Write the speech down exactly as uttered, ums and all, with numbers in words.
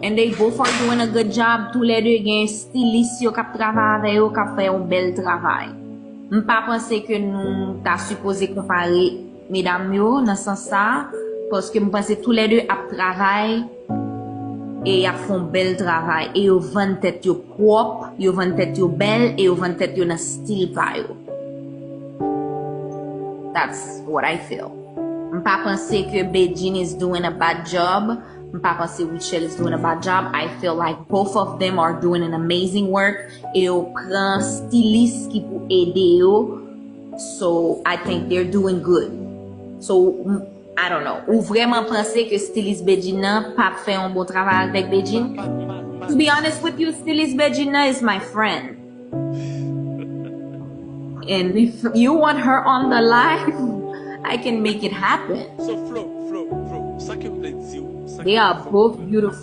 And they both are doing a good job. Toulède gen stilis yo k ap travay avè yo, k ap fè yon bèl travay. M pa panse ke nou ta sipoze konpare medam yo nan sans sa, paske m panse toulède ap travay e y ap fè yon bèl travay, e yo vann tèt yo pwòp, yo vann tèt yo bèl, e yo vann tèt yo nan stil pa yo. That's what I feel. M pa panse ke Bedjine is doing a bad job. M pa panse Rutshelle is doing a bad job. I feel like both of them are doing an amazing work. E yo pran stilis ki pou ede yo. So I think they're doing good. So m- I don't know. Ou vrèman panse ke stilis Bedjine nan p ap fè yon bon travay avèk Bedjine? To be honest with you, stilis Bedjine nan is my friend. And if you want her on the live, I can make it happen. So Flo, Flo, Flo, sa ke m vle di w, sa They ke are both beautiful.